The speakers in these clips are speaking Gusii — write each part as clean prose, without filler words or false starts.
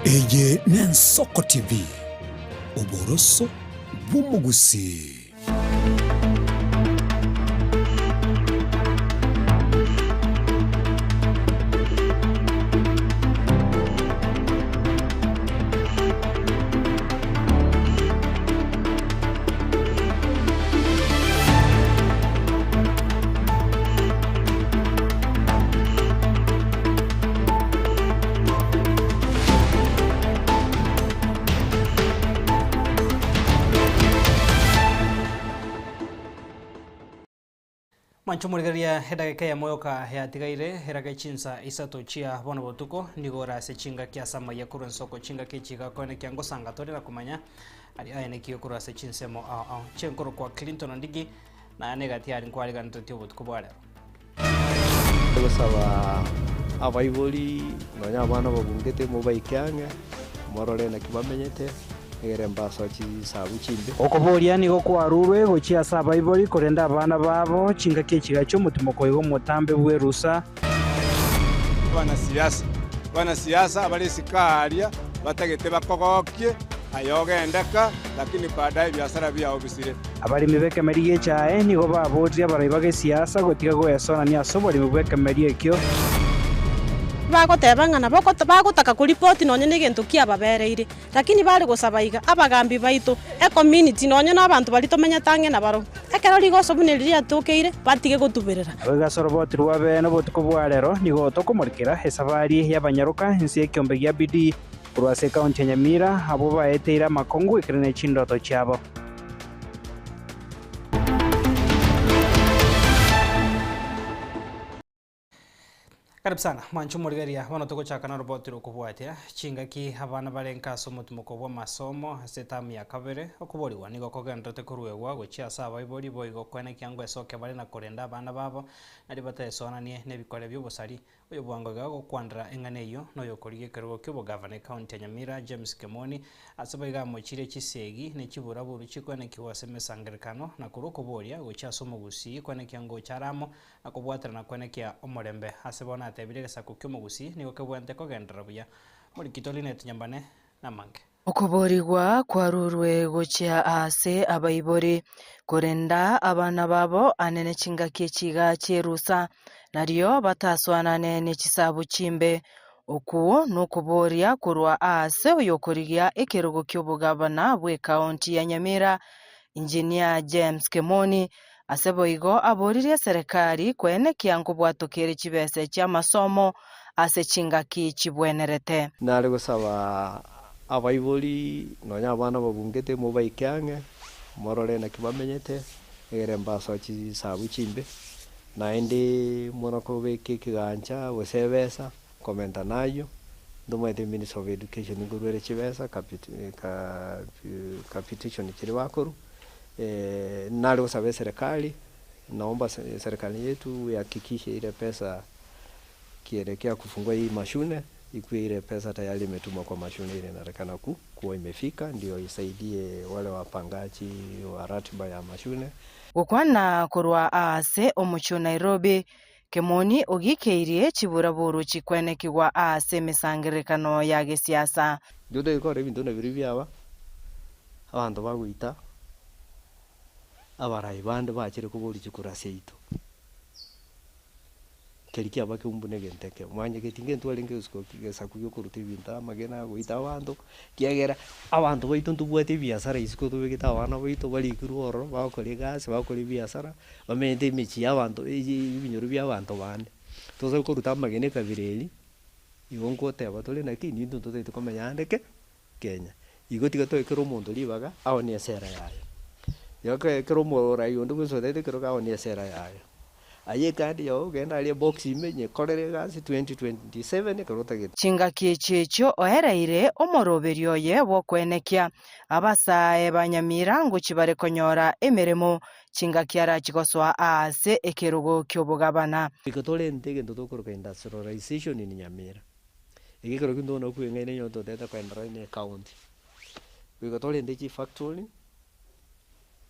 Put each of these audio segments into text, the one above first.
Eye n'Ensoko TV, oboroso bw'omogusii. Mwanche omorigereria edageka eyemo yoka yatigaire erage chinsa isato chia bono botuko, nigo ore ase chingaki ase amaiya korwa ensoko chingaki echi iga koenekia ngosanga tore na komanya aria aenekiwe korwa ase chinsemo ao ao. Chenkorokwa Clinton Ondigi, naye negati aria nkwariganeretie obotuko bwa rero. Gosaba abaibori nonya abana babungete mobaike ang'e, morore naki bamenyete, egere mbasoe chisabu chimbe. Okoboria nigo kwarurwe gochia ase abaibori korende abana babo chingaki echiga chi'omotimoko igo omotambe bw'erusa. Abanasiasa, abanasiasa abare isiko aaria batagete bakogokie, aye ogendeka, lakini baadaye ebiasara biao bisire. Abaremi b'ekemeri gi'echae nigo baborie abarai ba gesiasa gotiga goesonania ase oboremi bw'ekemeri ekio. Bagoteba ng'a nabo bagotaka koripoti nonya negento kiababereire, Lakini bare gosaba iga, abagambi baito, ecommunity, nonya nabanto baria tomenyete ang'e nabarobwo, ekero rigoso buna eri riatokeire, batige gotuberera. Naboigo ase oroboti rw'abeene obotuko bwa rero nigo tokomorikera esabari y'abanyaroka inse y'ekiombe gia Bidii korwa ase ekaunti ya Nyamira abwo baeteire amakongu ekero ne chindoto chiabo. Karibu sana mwanche omorigereria, bono togochaka noroboti rokobwatia chingaki abana bare nka ase omotimoko bw'amasomo ase etamu ya kabere. Okoborigwa nigo kogenderete koruegwa gochia ase abaibori boigo koenekia ngwesokia bare na korenda abana babo nario bataesoananie nebikore bi'obosari. Oyo bwango iga gokwanera eng'ana eyio noyokorigia ekerogo ki'obogavana ekaunti ya Nyamira James Kemoni Ase boigo amochirie chisegi ne chiburaburu chikoenekigwa ase emesangererekano, na korwa okoboria gochia ase omogusii koenekia ngocha are amo, na kobwaterana koenekia omorembe. Ase bono atebirie egesaku ki'omogusii nigo kebwenerete kogenderera buya. Morikito Linet Nyambane namange. Okoboorigwa kwarurwe gochia aase abaibori, korenda abana babo ane ne chingaki echiga chi'erusa, nario batasoanane ne chisabu chimbe. Okwo nokobooria korwa aase oyokorigia ekerogo ki'obogabana bw'ekaonti ya Nyamira, Engineer James Kemoni, Ase boigo aboririe eserekari koenekia nkobwatokere chibesa chi'amasomo ase chingaki chibwenerete. Nare gosaba abaibori nonya abana babungete mobaike ang'e, morore naki bamenyete, egere mbasoe chisabu chimbe, naende mono kobeka ekegancha gose ebesa komenta nayio, ntomanyete Ministry of Education nkorwa ere chibesa capitation chiria bakorwa. Nare gosaba eserekari, naomba serikali yetu ihakikishe ile pesa ikielekea kufungua hii mashule ikuwe ile pesa tayari imetumwa kwa mashule ile inatakikana ku kuwa imefika ndio isaidie wale wapangaji wa ratiba ya mashule. Gokwana korwa aase omochie o Nairobi, Kemoni ogikeirie chiburaburu chikwenekigwa aase emesangererekano ya gesiasa. Intwe togekora ebinto buna biria biaba, abanto bagoita abarai bande bachire koboria chikura seito. Keria kiaba keumbu na egento ekemo. Mwanyegeti ngento arenge gosiko gesaku giokoruta ebinto amagena goita abanto, kiagera abanto baito ntobwate ebiasara isiko tobegete abana baito barikirwe ororo bagokora egasi bagokora ebiasara, bamenyete emechie ya abanto ebinyoro bia abanto bande. Tosa koruta amagena ekabira eria, igo nkoteba tore naki intwe ntotagete komenya ande ke. Kenya. Igo tiga toe kera omonto ribaga aonie esera yaye. Igo kera omorai onde bwensi otagete ekerogo aonie esera yaye. Aye ekadi yao genda aria ebox ime nyekorere egasi 2027 ekero otagete. Chingaki echio echio oereire omoroberio oye bw'okoenekia abasae ba Nyamira ngochia bare konyora emeremo chingaki arachi gosoa aase ekerogo ki'obogabana. Goika torente egento tokoroka industrialization in Nyamira. Egekero ki ntogenda kweng'aina onye totagete koenderera ne ecounty, goika torente chifactory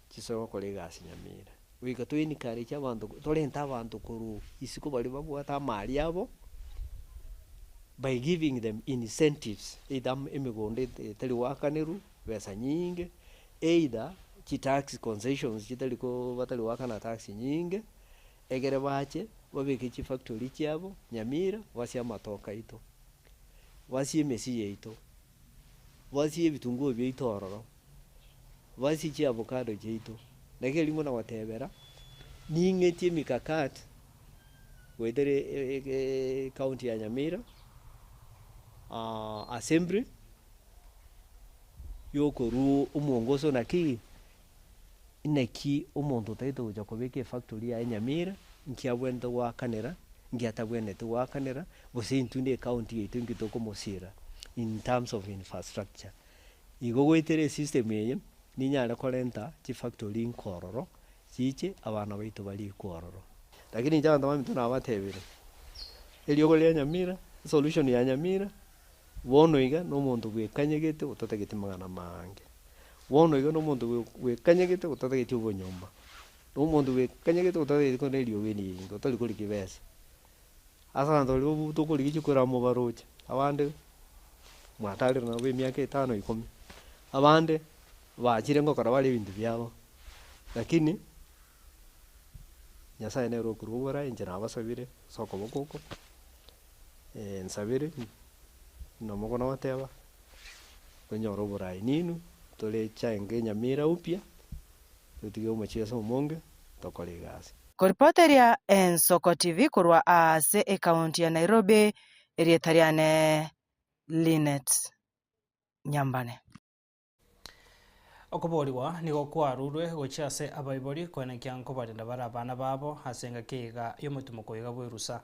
chisoe gokora egasi Nyamira. Goika to encourage abanto torente abanto korwa isiko baria babwate amari abo, By giving them incentives, either emegondo etari goakanerwa besa nyinge, either chi tax concessions chitari ko batari goakana tax nyinge, egere bache babeke chifactory chiabo Nyamira basie amatoke aito, basie emesi yaito, basie ebitunguo biaito ororo, basie chiavocado chiaito. Naki erio buna gotebera, ning'etie emikakati goetera ecounty ya Nyamira, assembly, yokorwa omwongoso naki, inaki omonto otagete gocha kobeka efactory yaye Nyamira, nki abwenerete goakanera, nki atabwenereti goakanera, gose intwe na ecounty yaito nki tokomosira in terms of infrastructure. Igo goetera esystem eye, ninyare korenta chifactory nkororo, chiche abana baito barikwe ororo. Lakini inche abanto baminto nabatebirie, eriogo ria Nyamira, esolution ya Nyamira, bono iga na omonto bwekanyegete otatageti mang'ana maange. Bono iga na omonto bwekanyegete otatageti obonyomba, na omonto bwekanyegete otatageti kore eriogo eringe, otari korigia besa. Ase abanto baria babu tokorigia chikura amo baroche, abande mwatarire nabo emiaka etano ikomi, abande bachire ngokora bare ebinto biabo, lakini Nyasaye nere okorwa oboraai inche nabasabire ase okoboko oko, nsabere buna mokono goteba, tonyore oboraai ninwe, tore chenge Nyamira upya, totige omochieso omonge, tokore egasi. Koripoteria Ensoko TV korwa ase ekaunti ya Nairobi, erieta riane Linet Nyambane. Okoboorigwa nigo kwarurwe gochia ase abaibori koenekia nkobarenda bare abana babo ase engaki eyeiga y'omotimoko oiga bw'erusa.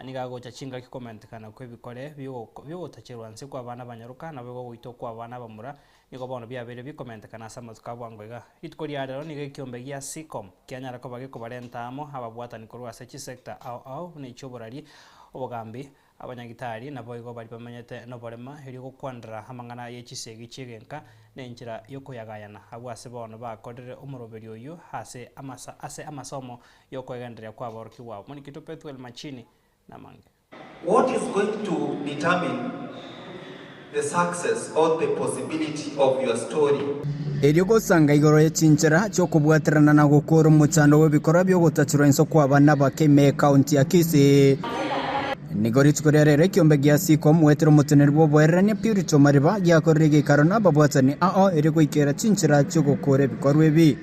Nigo agocha chingaki komentekana kw'ebikore bi'ogotacherwa nse kw'abana abanyaroka naboigo ogoitwa kw'abana abamura nigo bono biabeire bikomentekana ase amatuko a bwango iga. Rituko ria rero nigo ekiombe gia Seacom kianyara koba gekobarenta amo ababwatani korwa ase chisector ao ao buna echi'oborari, obogambi, Abanyagitari naboigo baria bamenyete noborema, erio gokwanera amang'ana ye chisegi chi'egenka na enchera y'okoyagayana, abwo ase bono bakorire omoroberio oyio ase amasa ase amasomo y'okoegendereria kw'aborokigwa abo. Moniquito Pethuel Machini namange. What is going to determine the success or the possibility of your story? Erio gosanga igoro ye chinchera chi'okobwaterana na gokoora omochando bw'ebikorwa bi'ogotachirwa inse kw'abana abake ime y'Ekaunti ya Kisii. Nigo rituko ria rero ekiombe gia Siko omwetera omoteneneri bw'oboererania Purity Omariba giakorire egeikaro nababwatani ao erio goikera chinchera chi'ogokoora ebikorwa ebi.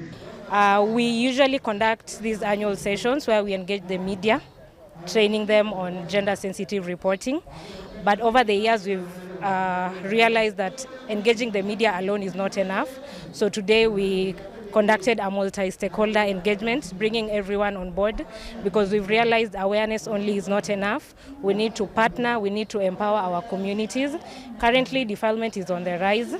We usually conduct these annual sessions where we engage the media training them on gender sensitive reporting but over the years we've uh, realized that engaging the media alone is not enough so today we conducted a multi-stakeholder engagement bringing everyone on board because we've realized awareness only is not enough we need to partner we need to empower our communities currently defilement is on the rise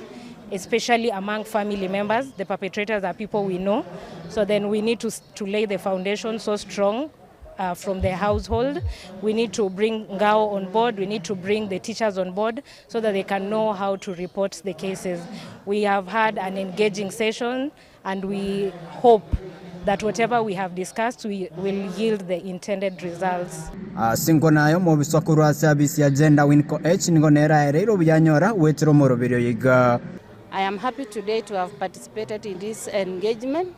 especially among family members the perpetrators are people we know so then we need to, to lay the foundation so strong uh, from the household. We need to bring Ngao on board. We need to bring the teachers on board so that they can know how to report the cases. We have had an engaging session and we hope that whatever we have discussed we will yield the intended results. Ase enkwana aye omobisa korwa ase abisi ya Gender Winco H nigo nere aereire obuyanyora goetera omoroberi oyo iga. I am happy today to have participated in this engagement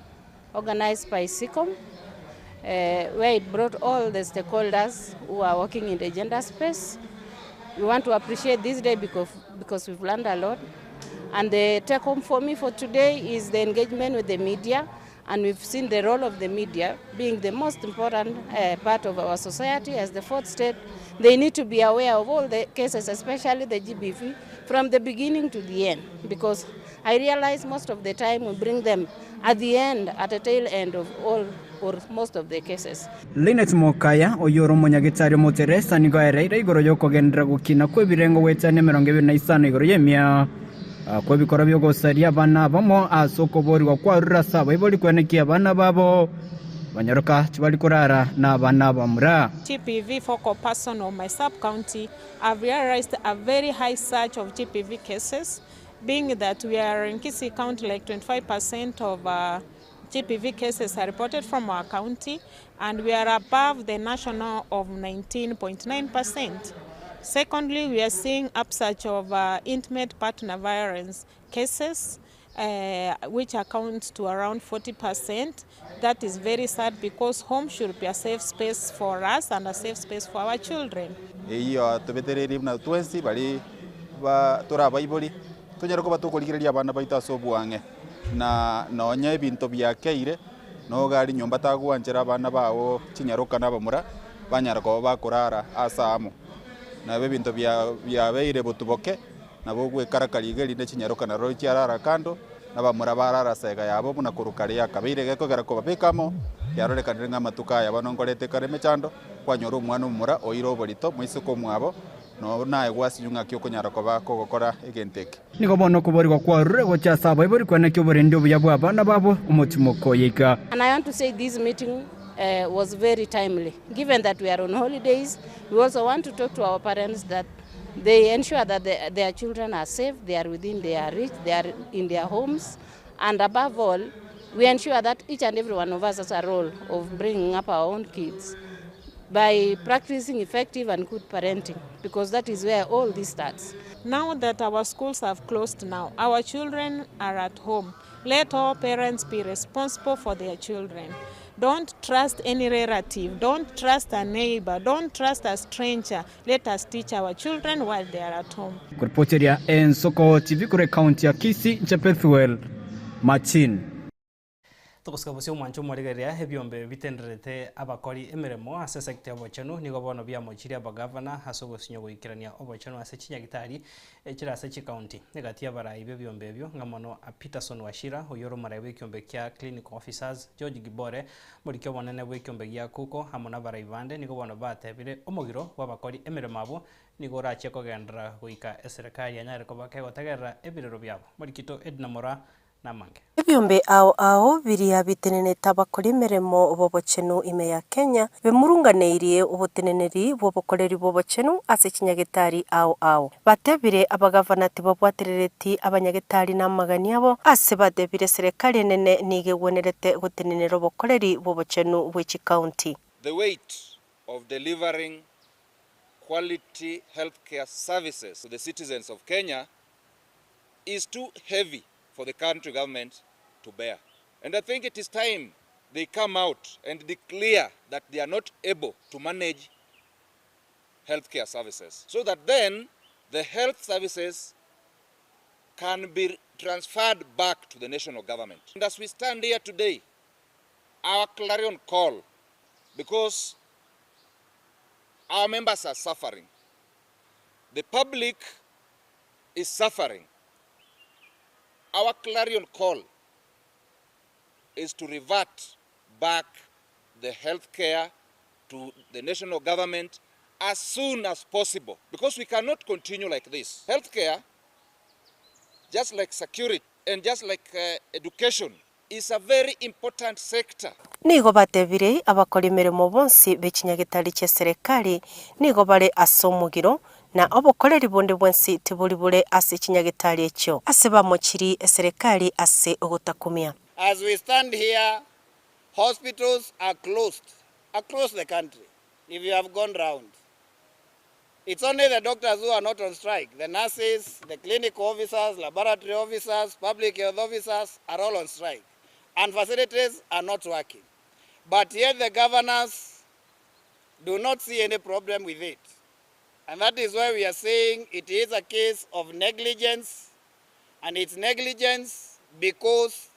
organized by SEACOM, where it brought all the stakeholders who are working in the gender space. We want to appreciate this day because, because we've learned a lot. And the take home for me for today is the engagement with the media. And we've seen the role of the media being the most important part of our society as the fourth state. They need to be aware of all the cases, especially the GBV, from the beginning to the end. Because I realize most of the time we bring them at the end, at the tail end of all or most of the cases. Linet Mokaya, oyio ore omonyagetari omoteresa, nigo aereire igoro y'okogenderera gokina kw'ebirengo goetania 25 igoro y'emia kw'ebikorwa bi'ogosaria abana abamo ase okoboorigwa kwarure ase abaibori kwenekia abana babo banyaroka tibari korara nabana abamura. GBV focal person of my sub county, I've realized a very high surge of GBV cases being that we are in Kisii County like 25% of uh, GBV cases are reported from our county and we are above the national of 19.9%. Secondly, we are seeing upsurge of intimate partner violence cases which accounts to around 40%. That is very sad because home should be a safe space for us and a safe space for our children. Eyio atobetereirie buna twensi baria ba tore abaibori, tonyare koba tokorigereria abana baito ase oboang'e, na nonya ebinto biakeire, noga aria nyomba tagwanchera abana bao chinyaroka na abamura, banyara koba bakorara ase amo. Nabo ebinto bia biabeire botuboke, nabo ogwekarakaria iga erinde chinyaroka naroro chiarara kando, na abamura barara ase ega yabo buna korwa kare yakabeire gekogera kobabeka amo, yarorekanire ng'a amatuko aya bono nkorete kare emechando, kwanyora omwana omomura oire oborito moiseke omwabo, na naye gwasinywa ng'aki okonyara koba kogokora egento eke. Nigo bono okoborigwa kwarure gocha ase abaibori kwenekia oborendi obuya bw'abana babo omotimoko oyoika. And I want to say this meeting was very timely given that we are on holidays we also want to talk to our parents that they ensure that their children are safe, they are within their reach, they are in their homes and above all we ensure that each and every one of us has a role of bringing up our own kids by practicing effective and good parenting because that is where all this starts. Now that our schools have closed now, our children are at home. Let all parents be responsible for their children. Don't trust any relative, don't trust a neighbor, don't trust a stranger. Let us teach our children while they are at home. Kuripoteria Ensoko TV korwa ekaunti ya Kisii, inche Bethuel Machin. Togosika bosio omwancho omorigereria ebiombe bitendererete abakori emeremo ase esecta y'obochenu nigo bono biamochirie abagavana ase ogosinywa goikerania obochenu ase chinyagitari echire ase chikaunti. Egati y'abarai b'ebiombe ebio ng'a mono Peterson Wachira oyio ore omorai bw'ekiombe kia Clinical Officers, George Gibore, omoriki obonene bw'ekiombe gia Kuko amo nabarai bande nigo bono batebire omogiro bw'abakori emeremo abwo nigo orachie kogenderera goika eserekari yanyare koba kegotegerera ebirero biabo. Morikito Edna Moraa namange. Ebiombe ao ao biria bitenenete abakori emeremo b'obochenu ime ya Kenya bemurunganeirie oboteneneri bw'obokoreri bw'obochenu ase chinyagetari ao ao. Batebire abagavana tibabwaterereti abanyagetari namagani abo ase batebire serekari enene nigo egwenerete gotenenera obokoreri bw'obochenu bwe chikaunti. The weight of delivering quality healthcare services to the citizens of Kenya is too heavy for the country government to bear. And I think it is time they come out and declare that they are not able to manage healthcare services so that then the health services can be transferred back to the national government. And as we stand here today, our clarion call, because our members are suffering, the public is suffering, our clarion call is to revert back the healthcare to the national government as soon as possible, because we cannot continue like this. Healthcare, just like security and just like education, is a very important sector. Nigo batebire abakori emeremo bonsi be chinyagetari chi'eserekari nigo bare ase omogiro, na obokoreri bonde bwensi tibori bore ase chinyagetari echio, ase bamochirie eserekari ase ogotakumia. As we stand here, hospitals are closed across the country, if you have gone round. It's only the doctors who are not on strike. The nurses, the clinical officers, laboratory officers, public health officers are all on strike. And facilities are not working. But yet the governors do not see any problem with it. And that is why we are saying it is a case of negligence, and it's negligence because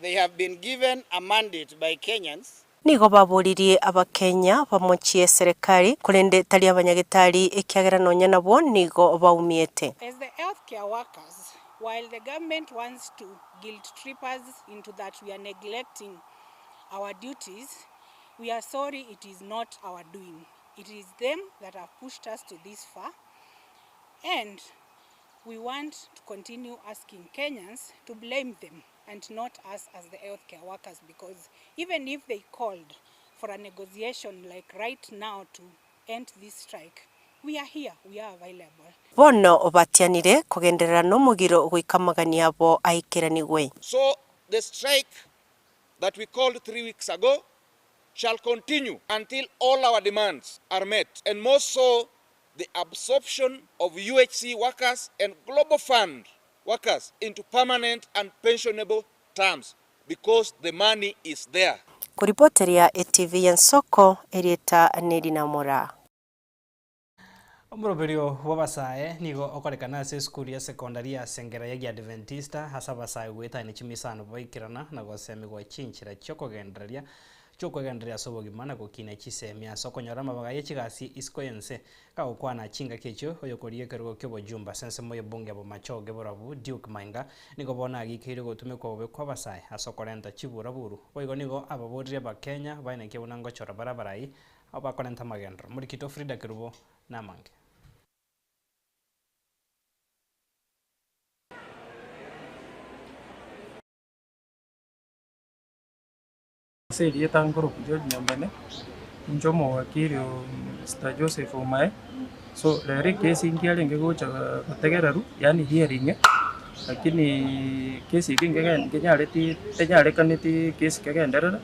they have been given a mandate by Kenyans. Nigo baboririe Abakenya bamochie eserekari, korende tari abanyagetari, ekiagera nonya nabwo nigo baumiete. As the healthcare workers, while the government wants to guilt trip us into that we are neglecting our duties, we are sorry it is not our doing. It is them that have pushed us to this far, and we want to continue asking Kenyans to blame them and not us as the healthcare workers, because even if they called for a negotiation like right now to end this strike, we are here, we are available. Bono batianire kogenderera nomogiro goika amagani abo aikeranigwe. So the strike that we called 3 weeks ago shall continue until all our demands are met, and more so the absorption of UHC workers and Global Fund workers into permanent and pensionable terms because the money is there. Koripoteria Etv y'ensoko erieta nerinamora. Omoroberio bw'abasae nigo okorekana ase esukuru ya sekondari ya Sengera ya Giadventista ase abasae goetania chimisano baikerana na gosemigwa chinchera chiokogendereria chi'okwegendereria ase obogima na gokina chisemi ase okonyora amabaga ye chigasi isiko y'ense. Kagokwana chingaki echio oyokorigia ekerogo ki'obojumbe ase ensemo y'ebunge ya Bomachoge Borabu Duke Mainga nigo bono agikeire ogotumekwa bobe kw'abasae ase okorenta chiburaburu. Boigo nigo ababorire Abakenya baenekie buna ngochora bare abarai Abwo bakorenta amagenderero. Morikito Frida Kerubo namange. Ase erieta nkorokwa George Nyambane, inche omowakili o Mister Joseph Omae, so rero ekesi nkiarenge gocha gotegererwa yaani hearing, lakini kesi eke nkege nkenyareti tenyarekaneti kesi kegenderere.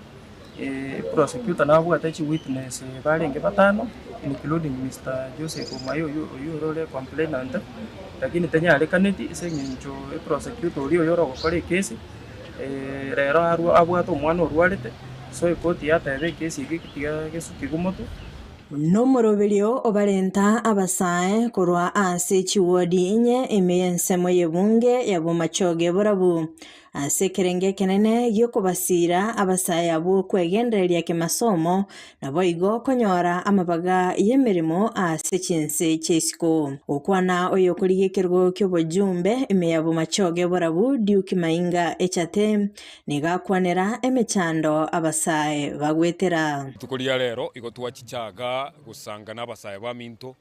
Prosecutor nabwate chiwitness barenge batano including Mister Joseph Omae oywo oywo ore ore complainant, lakini tenyarekaneti ase eng'encho eprosecutor oria oyo orogokora ekesi rero arwa abwate omwana orwarete, so ekoti yateba ekesi eke tiga gesukigwe motwe. Nomoroberio obarenta abasae korwa ase chiwodi inye ime y'ensemo y'ebunge ya Bomachoge Borabu. Ase ekerengo ekenene gi'okobasiira abasae abwo kwegendereria kemasomo, naboigo konyora amabaga y'emeremo ase chinse chi'isiko. Gokwana oyokorigia ekerogo ki'obojumbe ime ya Bomachoge Borabu Duke Mainga Echate nigo akwanera emechando abasae bagwetera. Rituko ria rero igo twachichaga gosanga nabasae baminto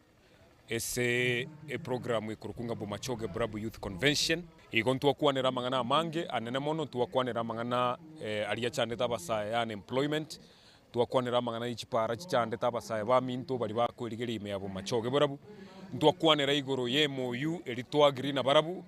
Ase eprogramu ekorokwa ng'a Bomachoge Borabu Youth Convention, igo ntwakwanera amang'ana amange anene mono, ntwakwanera amang'ana aria achandete abasae ya unemployment, ntwakwanera amang'ana ye chipara chichandete abasae baminto baria bakoerigeria ime ya Bomachoge Borabu, ntwakwanera igoro ye MOU eria twagree nabarabwo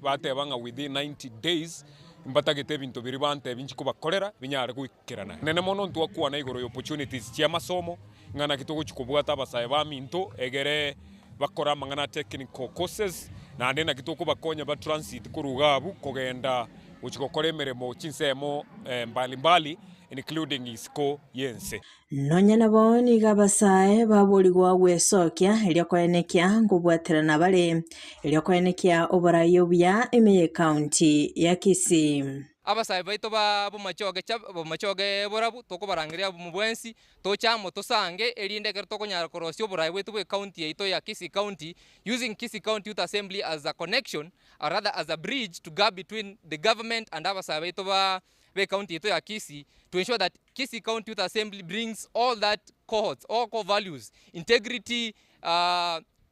bateba ng'a within 90 days mbatagete ebinto biria bantebia inche kobakorera binyare goikerana. Nene mono ntwakwana igoro ya opportunities chi'amasomo, Ng'a naki togochia kobwata abasae baminto egere bakore amang'ana a technical courses, naende naki tokobakonya ba transit korwa iga abwo kogenda gochia gokora emeremo chinsemo mbali mbali including isiko y'ense. Nonya nabo nigo abasae baborigwa gwesokia erio koenekia nkobwaterana bare erio koenekia oborai obuya ime y'ecounty ya Kisii. Abasae baito ba bomachoge cha bomachoge borabu tokobarangeria abwo bwensi Toche amo tosange, erinde ekero tokonyara korosia oboraai bwaito bwe county yaito ya Kisii County, using Kisii County Youth Assembly as a connection or rather as a bridge to gap between the government and abasae baito ba be county yaito ya Kisii to ensure that Kisii County Youth Assembly brings all that cohorts, all core values, integrity,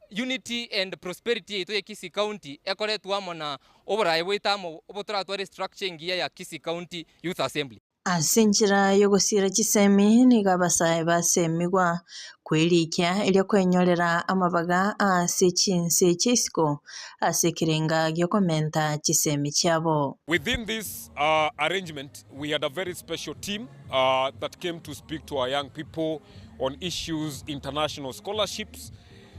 unity and prosperity yaito ya Kisii County ekoretwe amo na oboraai bwaito amo obo toratware estructure engiya ya Kisii County Youth Assembly. Ase enchera y'ogosiira chisemi nigo abasae basemigwa kwerikia erio kwenyorera amabaga ase chinse chi'isiko ase ekerenga gi'okomenta chisemi chiabo. Within this arrangement we had a very special team that came to speak to our young people on issues international scholarships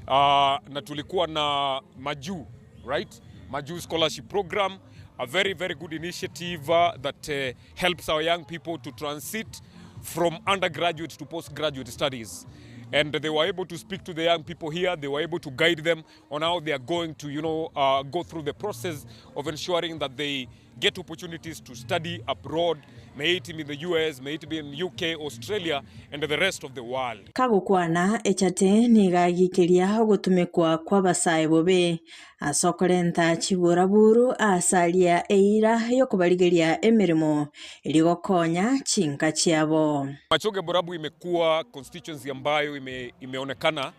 na tulikuwa na majuu right majuu scholarship program a very very good initiative that helps our young people to transit from undergraduate to postgraduate studies. And they were able to speak to the young people here. They were able to guide them on how they are going to, you know, go through the process of ensuring that they get opportunities to study abroad, may it be in the US, may it be in UK, Australia, and the rest of the world. Kagokwana echate nigo agiikeria ogotumekwa kw'abasae bobe Ase okorenta chiburaburu aase aria eira y'okobarigeria emeremo eria gokonya chinka chiabo. Machoge Borabu imekuwa constituency ambayo ime, imeonekana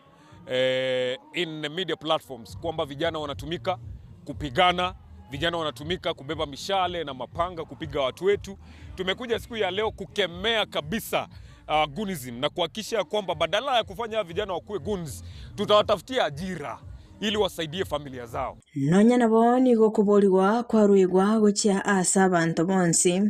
eh, in media platforms kwamba vijana wanatumika kupigana, vijana wanatumika kubeba mishale na mapanga kupiga watu wetu. Tumekuja siku ya leo kukemea kabisa uh, goonism na kuhakikisha kwamba badala ya kufanya vijana wakuwe goons, tutawatafutia ajira. ili wasaidie familia zao. Nonya nabo nigo okoborigwa kwaruigwa gochia ase abanto bonsi,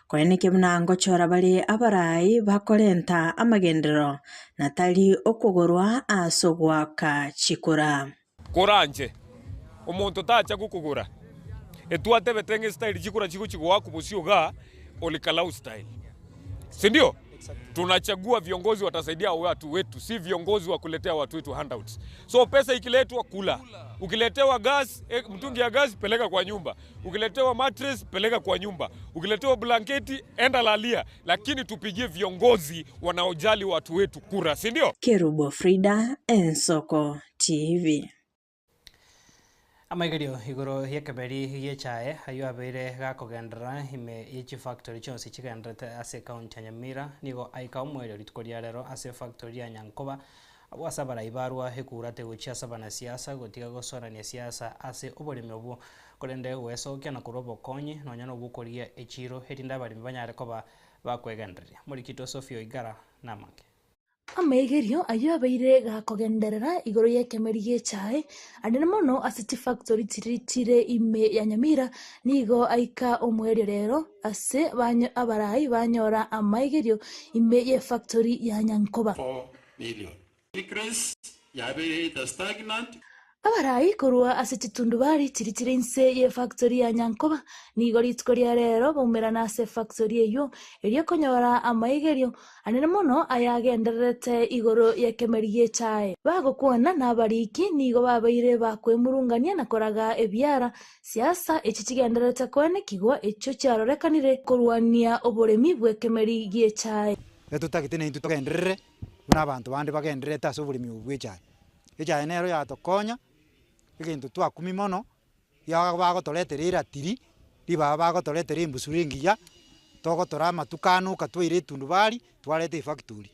koeneke buna ngochora bare abarai bakorenta amagenderero, na tari okogorwa ase ogoaka chikura. Koranche, omonto tacha gokogora, etwatebete ng'a estyle chikura chigochi goakwa bosio igaa, Olkalau style. Sindio? Tunachagua viongozi watasaidia watu wetu, si viongozi wa kuletea watu wetu handouts. So pesa ikiletwa kula, ukiletewa gas, eh, mtungi ya gas peleka kwa nyumba, ukiletewa mattress peleka kwa nyumba, ukiletewa blanketi enda lalia, lakini tupigie viongozi wanaojali watu wetu kura, si ndio? Kerubo Frida, Ensoko TV. Amaigerio igoro y'ekeberi gi'echae ayio abeire gakogenderera ime ye chifactory chionsi chigendererete ase ecounty ya Nyamira nigo aika omoerio rituko ria rero ase efactory ya Nyankoba abwo ase abarai barwa ekurate gochia ase abanasiasa gotiga gosoanania siasa ase oboremi obwo korende goesokia na korwa obokonyi nonya na obwokorigia echiro erinde abaremi banyare koba bakwegendereria. Morikito Sophie Oigara namange. Amaigerio ayio abeire gakogenderera igoro y'ekemeri gi'echae, anene mono ase chifactori chiria chire ime ya Nyamira, nigo aika omoerio rero ase abarai banyora amaigerio ime y'efactori ya Nyankoba. Abarai korwa ase chitundubari chiria chire inse y'efactori ya Nyankoba nigo rituko ria rero baumerana ase efactori eyio erio konyora amaigerio anene mono ayagendererete igoro y'ekemeri gi'echae. Bagokwana nabariki nigo babeire bakwemurungania na koraga ebiara siasa echi chigendererete koenekigwa echio chiarorekanire korwania oboremi bw'ekemeri gi'echae. Etotagete naintwe togenderere buna abanto bande bagendererete ase oboremi obo bwa echae. Echae nero yatokonya, egento twakumia mono, riaga bagotoretera eratiri, ribaga bagotoretera embusuro engiya, togotora amatuko ano oka twaira etundubari, twareta efactory.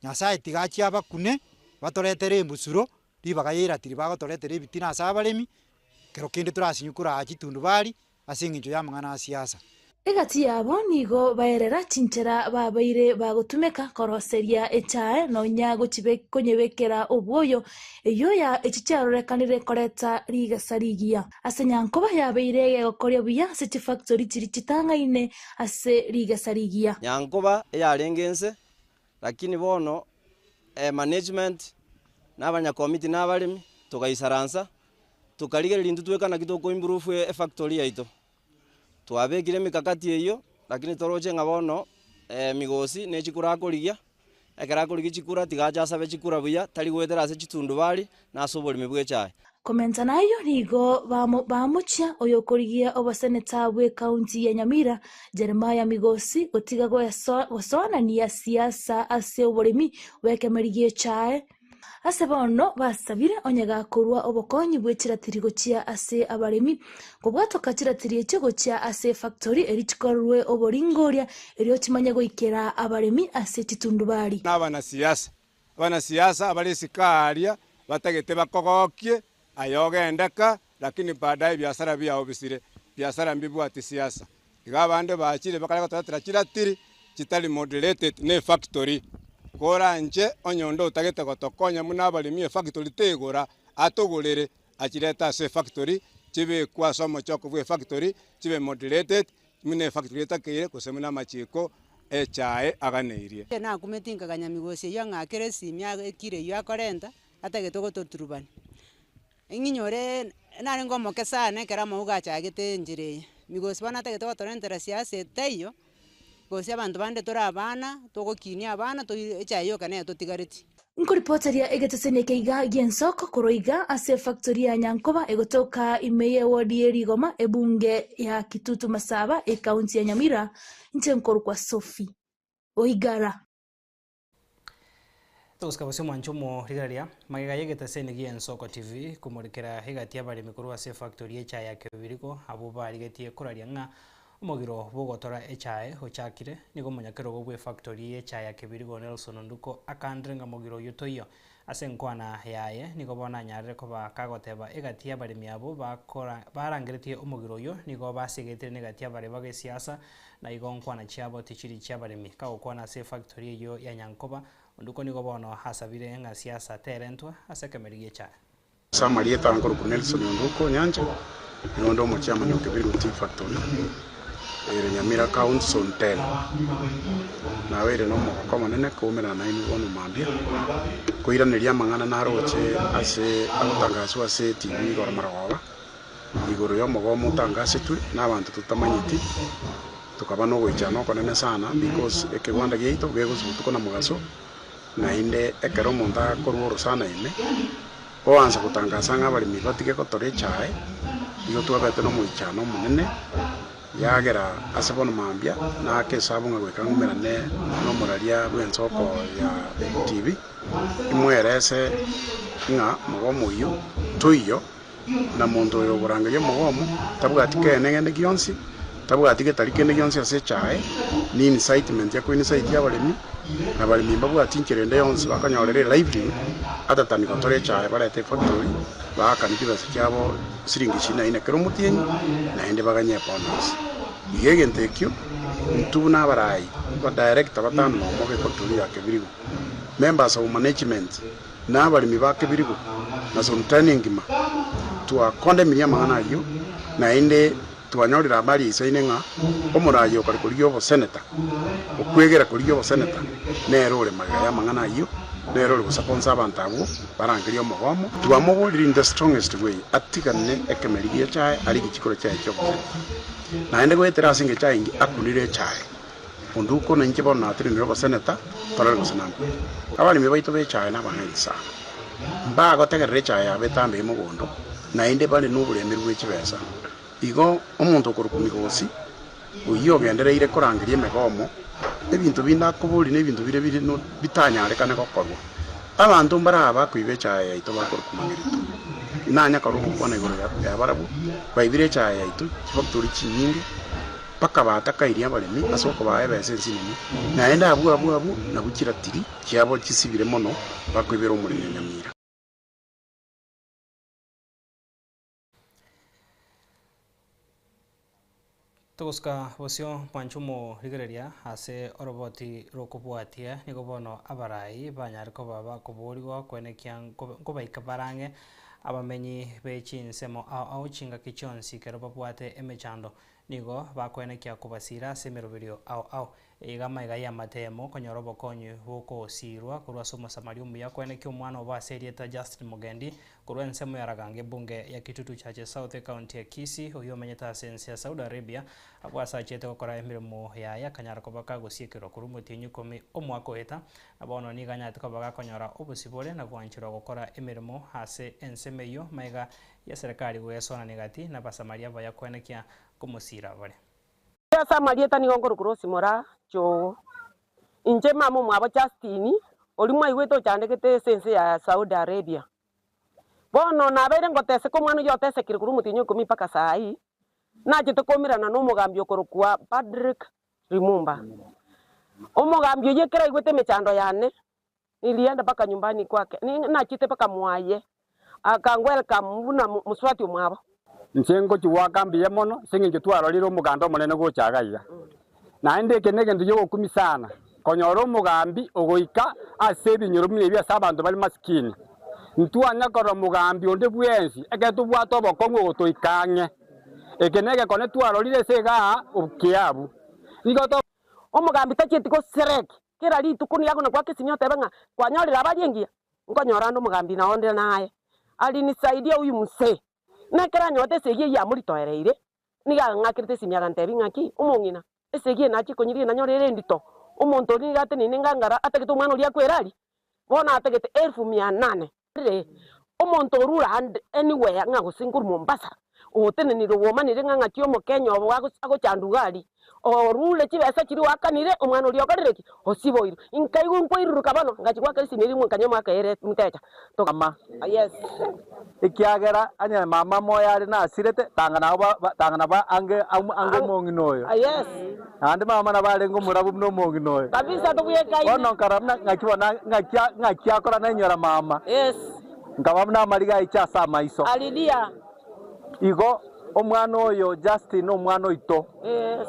Nyasaye tiga achie abakune, batoretere embusuro, ribaga ya eratiri bagotoretera ebitina ase abaremi, kero kende torasinywe koraa chitundubari, ase eng'encho y'amang'ana a siasa. Egati yabo nigo baerera chinchera babeire bagotumeka koroseria echae nonya gochibe konyebekera obwoyo eyio ya echi chiarorekanire koreta rigesa rigiya. Ase Nyankoba yabeire egegokoria buya ase chifactori chiri chitang'aine ase rigesa rigiya. Nyankoba eyarenge ense, lakini bono management na abanyakomiti na abaremi togaisaransa, tokarigereria intwe tweka naki toko improve efactory yaito. Twabekire emikakati eyio, lakini toroche ng'a bono migosi ne chikura akorigia, ekero akorigia chikura tiga ache asabe chikura buya, tari goetera ase chitundubari na ase oboremi bwa echae. Komenta nayio nigo bamochia oyokorigia oboseneta bw'ekaunti ya Nyamira Jeremiah Migosi gotiga gosoanania siasa ase oboremi bw'ekemeri gi'echae. Ase bono basabire onye gakorwa obokonyi bwe chiratiri gochia ase abaremi, kobwatoka chiratiri echio gochia ase efactory eri chikorerwe oboringoria erio chimanye goikera abaremi ase chitundubari. Na abanasiasa, abanasiasa abare isiko aaria batagete bakogokie, aye ogendeka, lakini baadaye ebiasara biao bisire, biasara mbibwati siasa. Iga abande bachire bakare gotoretera chiratiri chitari moderated na efactory. Koranche onye onde otagete gotokonya buna abaremi efactory tegora, atogorere achirete ase efactory, chibekwe ase omochoko bwa efactory, chibe moderated, buna efactory etakeire gose buna amachiko echae aganeirie. Nakumeti nkaganya migosi eyio ang'akere esimi ekiro eyio akorenta, atagete gototurubania. Ng'inyore narenge omoke sana ekero amauga achagete enchera eye. Migosi bono atagete gotorentera siasa etaiyo, gose abanto bande tore abana, togokinia abana toi echae yoka nere totigareti. Nkoripoteria egeteseni eke iga gi'ensoko korwa iga ase efactory ya Nyankoba egotoka ime y'ewodi ye Rigoma ebunge ya Kitutu Masaba ekaunti ya Nyamira, inche nkorokwa Sophie Oigara. Togosika bosio mwanche omorigereria, magega y'egeteseni gi'Ensoko TV komorekera egati y'abaremi korwa ase efactory y'echae ya Kebiriko abwo barigetie koraria ng'a omogiro bw'ogotora echae ochakire, nigo omonyakerogo bw'efactory y'echae ya Kebirigo Nelson Onduko akandire ng'a mogiro oyio toiyo. Ase enkwana yaye nigo bono anyarire koba kagoteba egati y'abaremi abwo bakora barangeretie omogiro oyio nigo basegetire negati y'abare bagesiasa na igo nkwana chiabo tichiri chi'abaremi. Kagokwana ase efactory eyio ya Nyankoba, Onduko nigo bono asabire ng'a siasa terentwe ase ekemeri gi'echae. Ase amarieta nkorokwa Nelson Onduko Nyancha, nigo onde omochairman o Kebirigo Tea Factory ere Nyamira County Zone 10. Nabeire na omogoko omonene koumerana nainwe bono mambia, koiraneria amang'ana naroche ase agotangaswa ase etv igoro marogoba, igoro ya omogomo otangasetwe na abanto totamanyeti, tokaba na ogoichana okonene sana because ekegwanda giaito gegosuka botuko na mogaso. Naende ekero omonto akorwa orosana ime, oansa gotangasa ng'a abaremi batige gotora echae, nigo twabete nomoichano omonene, yagera ase bono mambia naake esabu ng'a goika ng'umerane nomoraria bw'ensoko ya TV, imwerese ng'a mogomo oyio toiyo, na monto oyo okorangeria omogomo tabwati keene kende gionsi, tabwati getari kende gionsi ase echae, ni incitement ya koincite abaremi, na abaremi mbabwati inchera ende yonsi bakonyorera elivelihood other than gotora echae barete efactory, baakane chibesa chiabo siringi ishirini na inne kera omotienyi, naende baganye ebonus. Iga egento ekio, intwe buna abarai, abadirector batano na omo ba efactory ya Kebirigo, members of management, na abaremi ba kebirigo, na Sultani engima, twakondemirie amang'ana ayio, naende twanyorire habari eisaine ng'a omoraia okare korigia oboseneta, okwegera korigia oboseneta, nere ore magega y'amang'ana ayio, nere ore gosaponsa abanto abwo barangerie omogomo. Twamoborire in the strongest way atigane ekemeri gi'echae arigie chikoro chiaye chi'oboseneta, naende goetera ase engencho aye akunire echae. Onduko na inche bono natenenire oboseneta, torore gose nankwe. Abaremi baito b'echae nabang'aini sana. Mbagotegerera echae yabo etambe mogondo, naende bare noboremeru bwe chibesa. Igo omonto okorokwa Migosi, oyio ogendereire korangeria emegomo, ebinto binde akoboria nebinto bire bire bitanyarekane gokorwa. Abanto mbare aba bakoiba echae yaito bakorokwa Mang'erito. Nanya korwa ogokwana igoro ya barabwo, baibire echae yaito chifactory chinyinge, Bakabatakairia abaremi ase okobaa ebesa ensinini, naende abwo abwo abwo nabwo chiratiri chiabo chisibire mono bakoibera omoremi o nyamira. Togosuka bosio mwanche omorigereria ase oroboti rokobwatia, nigo bono abarai banyare koba bakoborigwa koenekia nkobaika barang'e abamenyi be chinsemo ao ao chingaki chionsi ekero babwate emechando. Nigo bakoenekia kobasiira ase emeroberio ao ao. Iga amaiga y'amatemo konyora obokonyi bw'okosiirwa korwa ase Omosamaria omuya koenekia omwana obo ase erieta Justin Mugendi korwa ensemo ya Ragange ebunge ya Kitutu Chache South ecounty ya Kisii oyio omenyete ase ense ya Saudi Arabia abwo ase achiete gokora emeremo yaye akanyara koba kagosiekerwa korwa omotienyi ikomi omwaka oeta na bono nigo anyarete koba gakonyora obosibore na gwancherwa gokora emeremo ase ensemo eyio maiga y'eserekari goesoanania gati n'Abasamaria abaya koenekia komosiira bare. Ase amarieta nigo nkorokwa Rose Moraa Chogo. Inche mama omwabo Justine, oria mwaigwete ochandegete ase ense ya Saudi Arabia. Bono nabeire ngoteseka omwana oyio otesekire korwa omotienyi o ikomi mpaka saa hii, nachete koumerana na omogambi okorokwa Patrick Lumumba. Omogambi oyio ekero aigwete emechando yane, Nilienda mpaka nyumbani kwake, nachete mpaka mwaye, akangwelcome buna mosubati omwabo. Inche ngochia goaka mbuya mono ase engencho twarorire omoganda omonene gocha iga iga. Naende eke negento ki'ogokumia sana, konyora omogambi ogoika ase ebinyoro buna ebi ase abanto bare masikini. Ntwanya korora mogambi onde bwensi ekero tobwate obokong'u ogotoika ang'e. Eke negekone twarorire ase igaa okiabu. Nigo to. Omogambi tachieti gosereki Kera rituko nigo agona goaka esimi otebe ng'a kwanyorire abari engiya, nkonyora ande omogambi na onde naye alinisaidia huyu mzee. Na ekero anyorete esegi eyio amoritoereire, nigo ang'akerete esimi agantebia ng'aki, omong'ina, esegi eye nachia konyiria nanyore ere endito, omonto oria nigo ateneine ngangara atagete omwana oria akwere aria, bono atagete elfu mia nane. Omonto orure ande anywhere ng'a gose nkorwa Mombasa, otenenire obomanire ng'a ng'aki omokenya obo agochandwa iga aria, orure chibesa chiria oakanire, omwana oria okorire ki? Osiboirwe. Nkaigwa nkoiruruka bono, ngachia goaka esimi eria nkanywa omwaka ere mtecha. Mama, ekiagera onye mama moyo are nasirete, tanga nabo ba- ba- tanga nabo ange ange omong'ina oyo. Naende mama nabo arenge omorabu buna omong'ina oyo. Kabisa tobwekaine. Bono nkarora buna ng'aki bono ng'aki ng'aki akora nainyora mama. Yes. Nkaba buna amariga aiche ase amaiso. Alilia. Igo omwana oyo Justin omwana oito. Yes.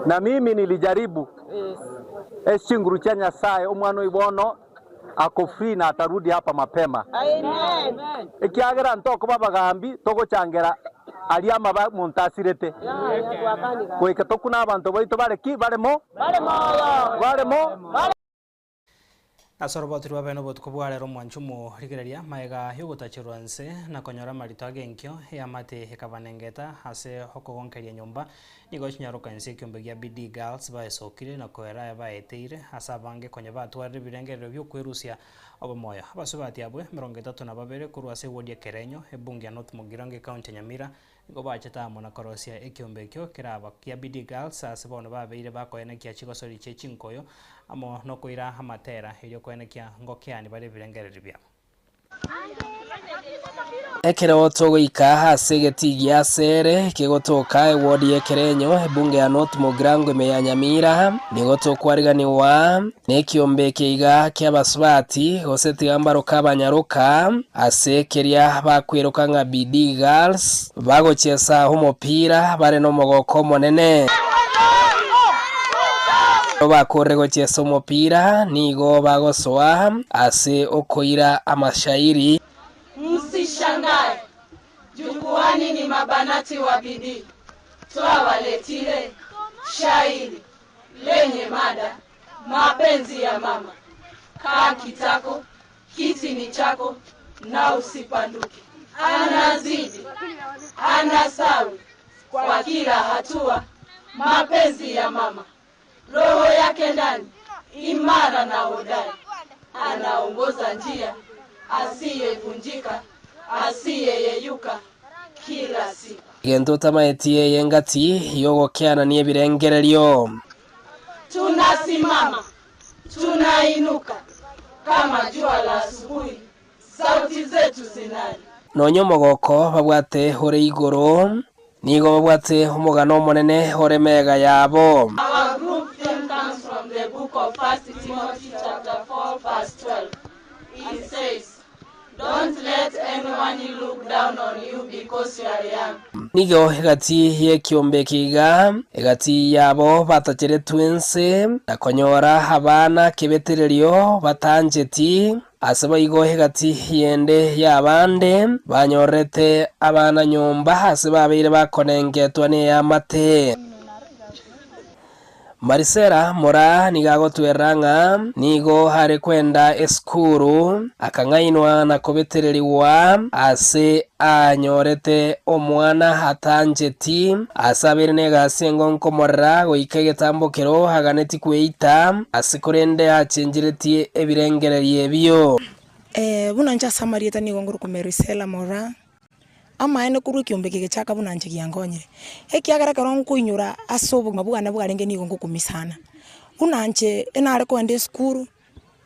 Na mimi nilijaribu. Yes. Ase chinguru chia Nyasaye omwana oyo bono. Ako free na atarudi hapa mapema. Ekiagera ntokoba abagambi togochangera aria amabe omonto asirete. Goika tokune abanto baito bare ki? Bare mo? Bare mo? Ase oroboti rw'abene obotuko bwa rero omwancho omorigereria magega y'ogotacherwa nse na konyora amarito ag'enkio eamate ekabanengeta ase okogonkeria nyomba Nigo chinyaroka inse ekiombe gia Bidii Girls baesokire na koera aya baeteire ase abange konya batwarire ebirengerero bi'okwerusia obomoyo. Abasubati abwe 32 korwa ase ewodi ya Kerenyo, ebunge ya North Mugirango ekaunti ya Nyamira nigo bachete amo na korosia ekiombe ekio keraba kia Bidii Girls ase bono babeire bakoenekia chigosori chie chinkoyo amo nokoira amatera erio koenekia ngokeani bare ebirengererio biabo. Ekero togoika ase egetii gia Sere kegotoka ewodi y'Ekerenyo, ebunge ya North Mugirango ime ya Nyamira, nigo tokwariganigwa nekiombe eke iga ki'abasubati gose tiga mbaroke abanyaroka ase keria bakweroka ng'a Bidii Girls bagochiesa omopira bare nomogoko omonene. Ekero bakorire gochiesa omopira nigo bagosoa ase okoira amashairi. Msishangae, jukwani ni mabanati wa bidii, twawaletile shairi lenye mada mapenzi ya mama. Kaa kitako, kiti ni chako na usipanduke. Anazidi, anasawi kwa kila hatua, mapenzi ya mama. Roho yake ndani imara na hodari, anaongoza njia asiyevunjika, asiyeyeyuka kila siku. Egento otamaeti eye ngati y'ogokeanania ebirengererio. Tunasimama, tunainuka kama jua la asubuhi, sauti zetu zinali Nonya omogoko babwate ore igoro, nigo babwate omogano omonene ore mega yabo. Our group theme comes from the book of 1 Timothy chapter 4 verse 12. It says, Don't let anyone look down on you because you are young. Nigo egati y'ekiombe eke iga, egati yabo batacheretwe ense, na konyora abana kebetererio batancheti, ase boigo egati y'ende y'abande banyorete abana nyomba ase babeire bakonengetwa neamate. Marisela Moraa nigo agotwerera ng'a nigo are kwenda esukuru, akang'ainwa na kobetererigwa ase anyorete omwana atancheti, ase abeire negasi engonkomorera goika egetambokero aganeti kweita, ase korende achencheretie ebirengererio ebio. Buna inche ase amarieta nigo ngorokwa Marisela Moraa. Amaene korwa ekiombe eke gechaka buna inche giankonyire, ekiagera ekero nkoinyora ase obogima bwane bwarenge nigo ngokumia sana. Buna inche enare kogenda esukuru,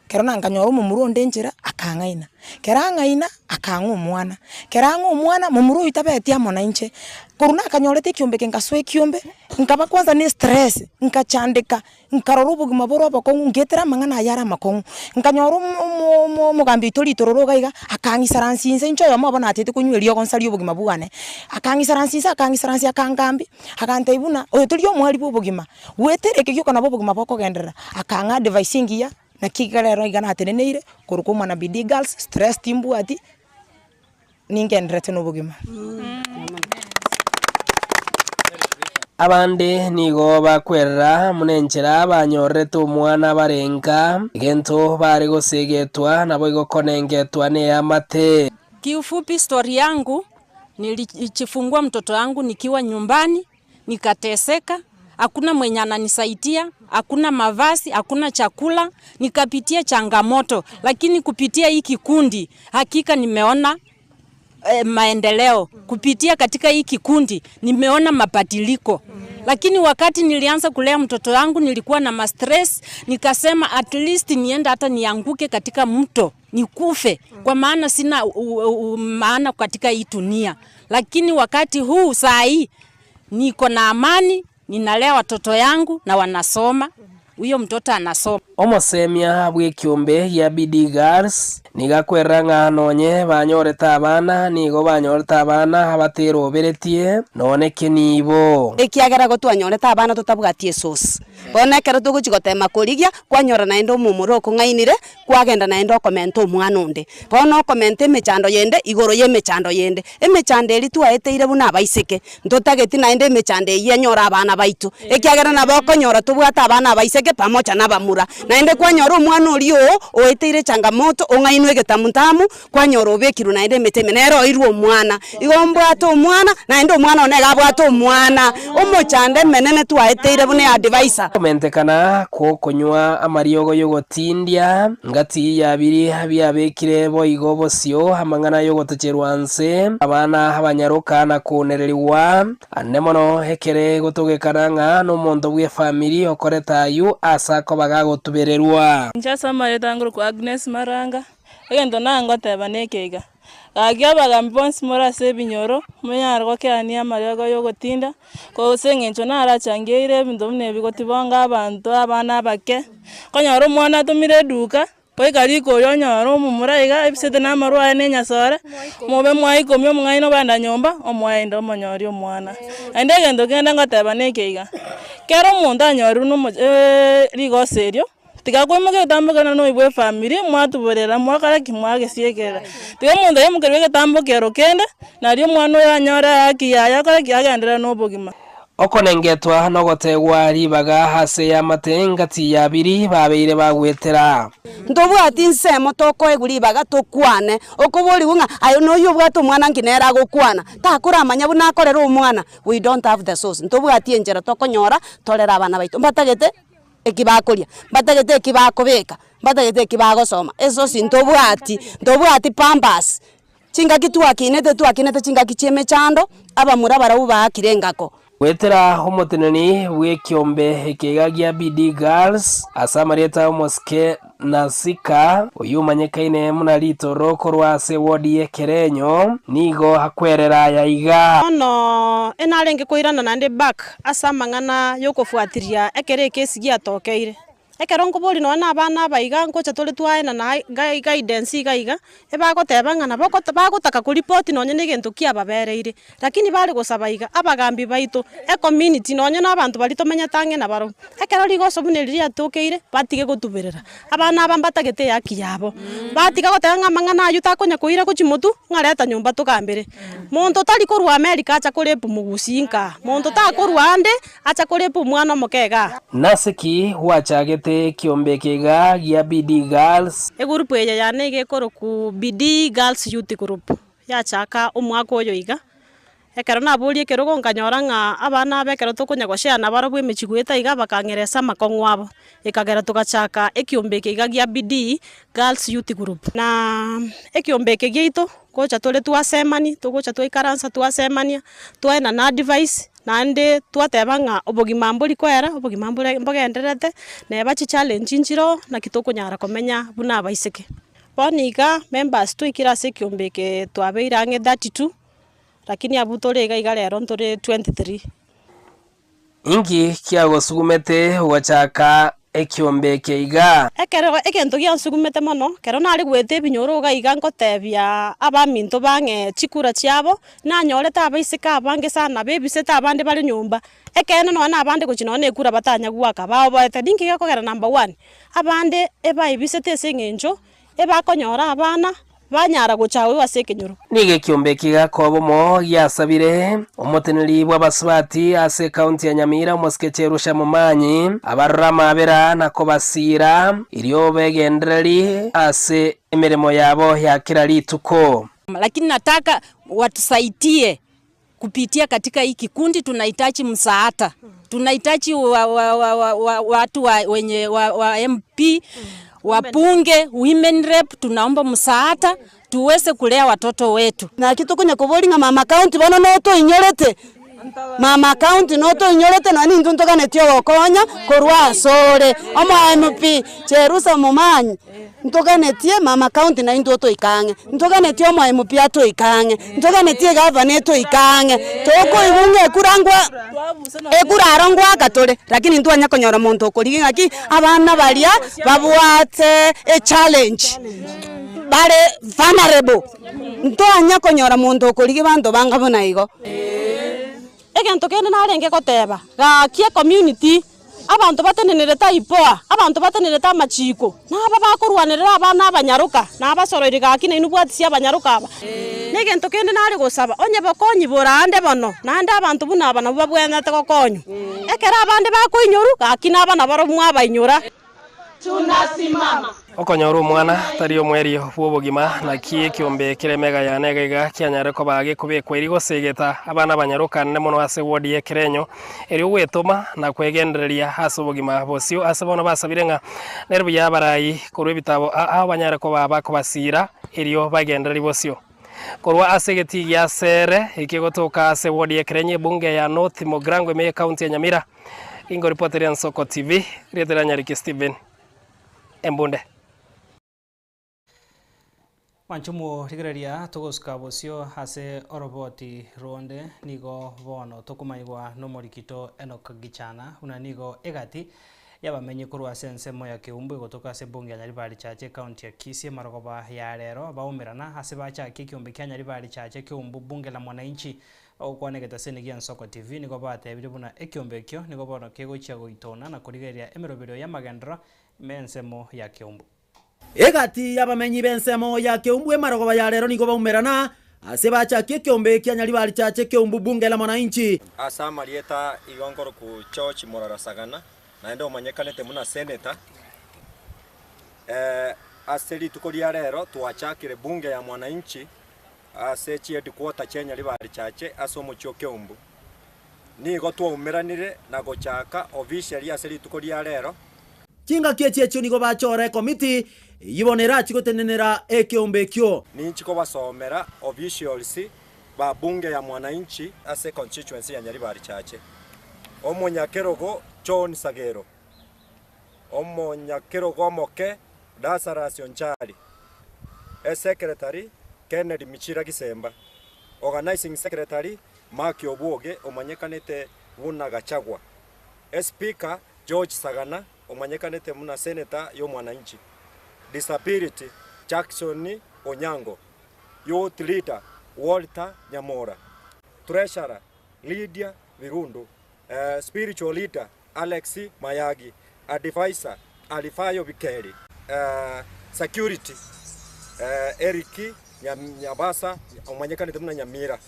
ekero nankanyora omomura onde enchera, akang'aina, ekero ang'aina, akang'a omwana, ekero ang'a omwana, momura oywo tabeti amo nainche, korwa nakanyorete ekiombe eke nkasoa ekiombe, nkaba kwanza na estress, nkachandeka. Nkarora obogima bore obokong'u, ngetera amang'ana aya are amakong'u. Nkanyora omo omo omo omogambi oito ritororo iga iga, akang'isaransia inse inche oyomo obo natete konywa eriogo nsarie obogima bwane. Akang'isaransia inse akang'isaransia akangambia, agantebia buna oyo tori omoerio bwa obogima, goetera eke gioka nabo obogima bokogenderera. Akang'a advice engiya, naki iga rero iga nateneneire, korwa kwa omwana Bidii Girls, stress timbwati, ningendererete nobogima. Abande nigo bakwerera buna enchera banyorerete omwana barenga, egento bare gosegetwa naboigo konengetwa neamate. Kiufupi story yangu nilijifungua mtoto wangu nikiwa nyumbani nikateseka, hakuna mwenye ananisaidia, hakuna mavazi, hakuna chakula, nikapitia changamoto, lakini kupitia hii kikundi hakika nimeona eh, maendeleo. Kupitia katika hii kikundi nimeona mabadiliko. Lakini wakati nilianza kulea mtoto wangu nilikuwa na ma-stress, nikasema at least nienda hata nianguke katika mto nikufe, kwa maana sina u, u, u, maana katika hii dunia. Lakini wakati huu saa hii niko na amani, ninalea watoto yangu na wanasoma, huyo mtoto anasoma. Omosemia bw'ekiombe gia Bidii Girls Nigo akwerera ng'a nonye banyorete abana, nigo banyorete abana abateroberetie nonye kenibo. Ekiagera gotwanyorete abana totabwati esosi. Bono ekero togochia gotema korigia, kwanyora naende omomura okong'ainire, kwagenda naende okomenta omwana onde. Bono okomenta emechando yende igoro y'emechando yende. Emechando eria twaeteire buna abaiseke, ntotageti naende emechando eyio enyore abana baito, ekiagera nabo okonyora tobwate abana abaiseke pamoja na abamura. Naende kwanyora omwana oria oo oeteire echangamoto ong'ainwe egetamutamu, kwanyora obekirwe naende emete ime, nere oirwe omwana. Igo mbwate omwana, naende omwana one iga abwate omwana. Omochando emenene twaeteire buna eadvisor. Komentekana kw'okonywa amariogo y'ogotindia, ngati ya biria biabekire boigo bosio amang'ana y'ogotocherwa nse, abana abanyaroka na kounererigwa, ande mono ekere gotogekana ng'a nomonto bw'efamiri okorete ayio ase akoba gagotubererwa. Inche ase amaretwa angorokwa Agnes Maranga, egento nangoteba neke iga, Gaki abagambi bonsi more ase ebinyoro, monyare gokeania amariogo y'ogotinda, gose eng'encho narachangeire ebinto buna ebi gotibonga abanto abana abake, okonyora omwana atomire eduka, goika riko oria onyore omomura iga ebisete na amarwa aye na enyasore, mobe mwaikomia omong'aini obanda nyomba, omoende omonyori omwana. Naende egento kende ngoteba neke iga, kera omonto anyorirwe na omo rigoso erio. Tiga koimoka egetambo kere na oibwe efamiri, mwatuborera, mwakora ki? Mwagesiekerera. Tiga omonto aimokerwe egetambo kero kende, nario omwana oyo anyore ehaki yaye akore ki? Agenderere na obogima. Okonengetwa nogotegwa ribaga ase eamate ngati ya biri babeire bagwetera. Ntobwati nsemo tokoegwa ribaga tokwane, okoborigwa ng'a aye noyio obwate omwana nki nere agokwana, takoramanya buna akorera omwana, we don't have the source, ntobwati enchera tokonyora torere abana baito, mbatagete. eki bakoria, mbatagete eki bakobeka, mbatagete eki bagosoma, esosi ntobwati, ntobwati pampers. Chingaki twakinete twakinete chingaki chia emechando, abamura barabwo baakire engako. Goetera omoteneni bw'ekiombe ekeiga gia Bidii Girls ase amarieta omosike Nasika, oyio omanyekaine buna Ritoro korwa ase ewodi y'Ekerenyo, nigo akwerera aya iga. Bono enarenge koirana naende back ase amang'ana yokofuatiria ekero ekesi giatokeire. Ekero nkoboria nonya na abana aba iga ngocha tore twaenana guidance iga iga, ebagoteba ng'a nabo bagotaka koripoti nonya na egento kiababereire. Lakini bare gosaba iga, abagambi baito, ecommunity, nonya na abanto baria tomenyete ang'e nabarobwo, ekero rigoso buna eri riatokeire, batige gotuberera. Abana aba mbatagete ehaki yabo. Batiga goteba ng'a amang'ana ayio takonya koira gochia motwe, ng'a reta nyomba togambere. Monto tari korwa America acha korepu mogusii nkaa, monto takorwa ande acha korepu omwana omoke igaa. Nase ki gwachagete ekiombe eke iga gia Bidii Girls? Egurupu eye yane iga ekorokwa Bidii Girls Youth Group. Yachaka omwaka oyo iga, ekero naboria ekerogo nkanyora ng'a abana aba ekero tokonya goshare nabarobwo emechie goeta iga bakang'eresa amakong'u abo, ekagera togachaka ekiombe eke iga gia Bidii Girls Youth Group. Na ekiombe eke giaito, ngocha tore twasemani, togocha twaikaransa twasemania, twaenana advice, naende twateba ng'a obogima mbori koera, obogima mbore mbogendererete, neba chichallenge nchiroo, naki tokonyara komenya buna abaiseke. Bono iga members twaikire ase ekiombe eke twabeire ang'e 32, lakini abwo tore iga iga rero ntore 23. Inki kiagosugumete gochaka ekiombe eke iga? Ekero egento giansugumete mono, ekero nare goeta ebinyoro iga iga ngotebia abaminto bang'e chikura chiabo, nanyorete abaiseke abange sana bebisete abande bare nyomba, ekeene nonya na abande gochia nonya na ekura batanya goaka, baoboete. Ninki gekogera number one, Abande ebaibisete ase engencho ebakonyora abana, banyara gocha agwo ase ekenyoro. Nigo ekiombe eke gekoba omo giasabire omoteneneri bw'abasubati ase ekaunti ya Nyamira omosike Cherusha Momanyi abarore amaabera na kobasiira erio begendereri ase emeremo yabo ya kera rituko. Lakini nataka watusaidie kupitia katika hii kikundi tunahitaji msaada, tunahitaji wa, wa, wa, wa, wa, watu wa, wenye wa, wa MP wabunge, women rep, tunaomba msaada tuweze kulea watoto wetu. Naki tokonya koboria ng'a mama county bono notoinyorete, mama county notoinyorete nonye nintwe ntoganetie ogokonya korwa asore, omo MP Cherusa Momanyi. Ntoganetie mama county naintwe otoike ang'e, ntoganetie omo MP atoike ang'e, ntoganetie egavana etoike ang'e, tokoigwa ng'a ekura ngwa ekura aro ngoaka tore, lakini ntwanya konyora monto okorigia ng'aki, abana baria babwate echallenge. bare vulnerable, ntwanya konyora monto okorigia banto banga buna igo. Egento kende narenge goteba, gaki ecommunity, abanto batenenerete IPOA, abanto batenenerete amachiko, naba bakorwanerera abana abanyaroka, nabasoroire gaki nainwe bwatisia abanyaroka aba. Na egento kende nare gosaba, onye bokonyi bore ande bono, naende abanto buna aba nabwo babwenerete gokonywa. Ekero abande bakoinyorwa, gaki naba nabarobwo mwabainyora. Tunasimama. Okonyora omwana tari omoerio bw'obogima, naki ekiombe kere emega yane iga iga kianyare koba gekobekwa erio gosegeta abana abanyarokanne mono ase ward y'ekerenyo, erio gwetoma na kwegendereria ase obogima bosio. Ase bono basabire ng'a nere buya abarai korwa ebitabo aa banyare koba bakobasiira erio bagendererie bosio. Korwa ase egetii gia Sere ekegotoka ase ward y'ekerenyo ebunge ya North Mugirango ime y'ecounty ya Nyamira, Ingoripoteria Nsoko TV, rieta ria Nyariki Stephen Embunde. Mwanchumu rigereria togosuka bosio ase oroboti ronde nigo bono tokomanyigwa nomorikito Enock Gichana buna nigo egati y'abamenyi korwa ase ensemo ya Keumbu egotoka ase ebunge ya Nyaribari Chache ekaunti ya Kisii emarogoba ya rero baumerana ase bachakia ekiombe kia Nyaribari Chache Keumbu Bunge la Mwananchi Ogokwana egetaseni gia Nsoko TV nigo batebirie buna ekiombe ekio nigo bono kegochia goitona na korigereria emeroberio y'amagenderero ime ensemo ya Keumbu. Egati y'abamenyi b'ensemo ya Keumbu emarogoba ya rero nigo baumerana ase bachakia ekiombe kia Nyaribari Chache Keumbu Bunge la Mwananchi. Ase amarieta igo nkorokwa George Morara Sagana, naende omanyekanete buna Senator. Ase rituko ria rero twachakire Bunge ya Mwananchi Ase chiheadquarter chia Nyaribari Chache ase omochie o Keumbu, nigo twaumeranire na gochaka officially ase rituko ria rero. Chingaki echi echio nigo bachora ekomiti eyio bono erachie gotenenera ekeombe ekio. Ninchi kobasomera officials ba bunge ya mwananchi ase constituency ya Nyaribari Chache, Omonyakerogo John Sagero, Omonyakerogo omoke Lazarus Onchari, Esecretary Kennedy Michira Gisemba, Organising Secretary Mark Obwoge omanyekanete buna Gachagua, Espeaker George Sagana omanyekanete buna Senator y'omwananchi, Disability Jackson Onyango, Youth Leader Walter Nyamora, Treasurer Lydia Birundu, Spiritual Leader Alex Mayagi, Advisor Alifayo Bikeri, Security Eric Nyabasa omanyekanete buna Nyamira,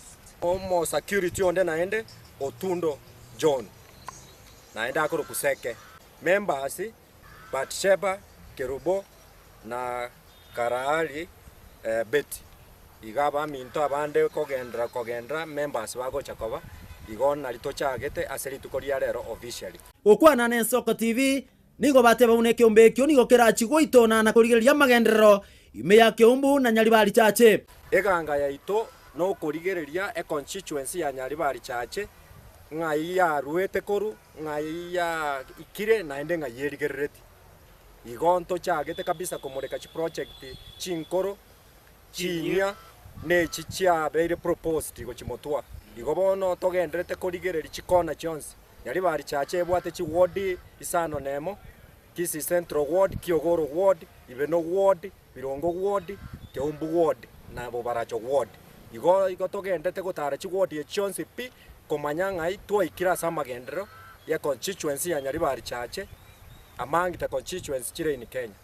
Omo security onde naende Otundo John naende akorokwa Seke, Members Batsheba Kerubo na Karaali Betty. Iga abaminto abande kogenderera kogenderera members bagocha koba, igo nari tochagete ase rituko ria rero officially. Gokwana n'Ensoko TV, nigo bateba buna ekeombe ekio nigo kerachie goitona na korigereria amagenderero ime ya Keumbu na Nyaribari Chache. Eganga yaito nokorigereria econstituency ya Nyaribari Chache ng'ai yaruete korwa, ng'ai yaikire naende ng'ai erigerereti. Igo ntochagete kabisa komoreka chiproject chinkoro chinyia na echi chiabeire proposed gochimotwa. Igo bono togendererete korigereria chikona chionsi. Nyaribari Chache ebwate chiward isano nemo, Kisii Central Ward, Kiogoro Ward, Ibeno Ward, Birongo Ward, Keumbu Ward na Bobaracho Ward. Igo igo togendererete gotara chiward echi chionsi pi komanya ng'ai twaikire ase amagenderero ye constituency ya Nyaribari Chache among the constituency chire in Kenya.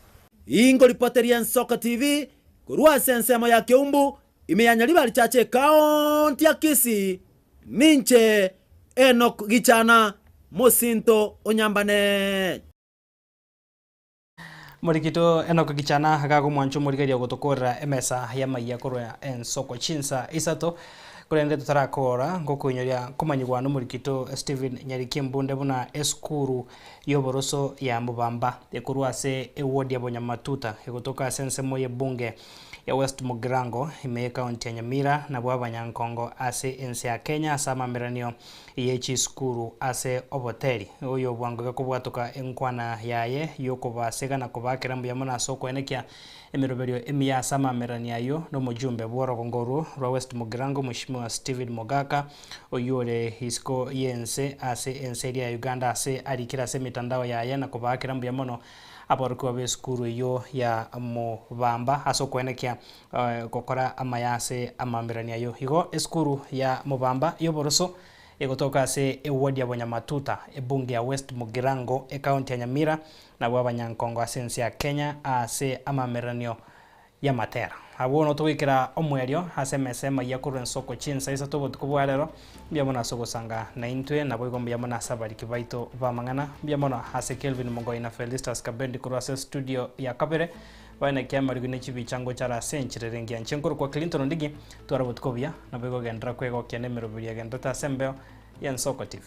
Ingoripoteria Ensoko TV korwa ase ensemo ya Keumbu, ime ya Nyaribari Chache ekaonti ya Kisii, ninche Enock Gichana, mosinto o Nyambane. Morikito Enock Gichana gagomwancha omorigereria ogotokorera emesa y'amaiya korwa ensoko chinsa isato korende totarakora ngokoinyoria komanyigwa nomorikito Stephen Nyariki Mbunde buna esukuru y'oboroso ya Mubamba ekorwa ase eward ya Bonyamatuta egotoka ase ensemo y'ebunge ya West Mugirango ime y'ecounty ya Nyamira nabwo abanyankongo ase ense ya Kenya ase amameranio ye chisukuru ase oboteri. Oyo bwango iga kobwatoka enkwana yaye y'okobasega na kobaakera mbuya mono ase okoenekia emeroberio emiya ase amameranio ayio nomojumbe bw'orogongo orwo rwa West Mugirango Mweshimiwa Stephen Mogaka oyio ore isiko y'ense ase ense eria ya Uganda ase arikire ase emetandao yaye na kobaakera mbuya mono Aborokigwa b'esukuru eyio ya Mobamba ase okoenekia gokora amaya ase amamerani ayio. Igo esukuru ya Mobamba y'oboroso egotoka ase eward ya Bonyamatuta, ebunge ya West Mugirango, ecounty ya Nyamira, nabwo abanyankongo ase ense ya Kenya ase amameranio y'amatera. Abwo no togoikera omoerio ase emesa emayia korwa ensoko chinsa isato obotuko bwa rero. Mbuya mono ase ogosanga naintwe, naboigo mbuya mono ase abariki baito b'amang'ana. Mbuya mono ase Kelvin Mogoi na Felistus Kabendi korwa ase studio ya kabere, baenekia amariko ne chibicha ngocha are ase enchera ere engiya. Inche nkorokwa Clinton Ondigi, twara obotuko obuya, naboigo genderera kwegokia nemeroberi egenderete ase embeo y'Ensoko TV.